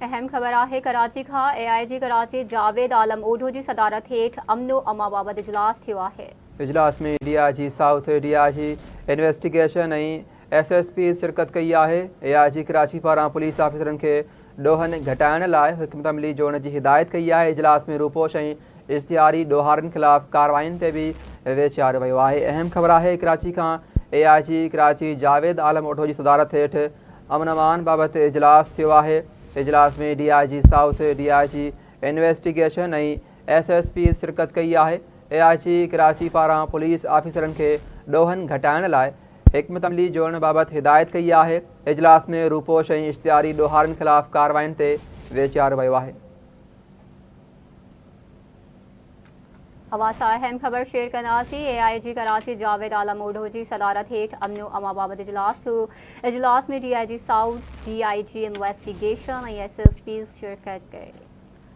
اهم خبر آهي ڪراچي کان اي آء جي ڪراچي جاويد عالم اوڍو جي صدارت هيٺ امن و امان بابت اجلاس ٿيو آهي. اجلاس ۾ D I G south, D I G investigation ۽ S S Ps شرڪت ڪئي آهي. اي آء جي ڪراچي پاران پوليس آفيسرن کي ڏوهن گهٽائڻ لاء حڪمت عملي جوڙڻ جي هدايت ڪئي آهي. اجلاس ۾ روپوش ۽ اشتهاري ڏوهارين خلاف ڪارروائين تي به ويچاريو ويو آهي. اهم خبر آهي ڪراچي کان اي آء جي ڪراچي جاويد عالم اوڍو جي صدارت هيٺ امن امان بابت اجلاس ٿيو آهي، اجلاس ۾ D I G south, D I G investigation ۽ S S Ps شرڪت ڪئي آهي، اي آء جي ڪراچي پاران پوليس آفيسرن کي ڏوهن گهٽائڻ لاء حڪمت عملي جوڙڻ بابت هدايت ڪئي آهي، اجلاس ۾ روپوش ۽ اشتهاري ڏوهارين خلاف ڪارروائين تي ويچاريو ويو آهي. اوهان سان اهم خبر شيئر ڪنداسين، اي آء جي ڪراچي جاويد عالم اوڍو جي صدارت هيٺ امن و امان بابت اجلاس ٿيو، اجلاس ۾ D I G south, D I G investigation ۽ S S Ps شرڪت ڪئي.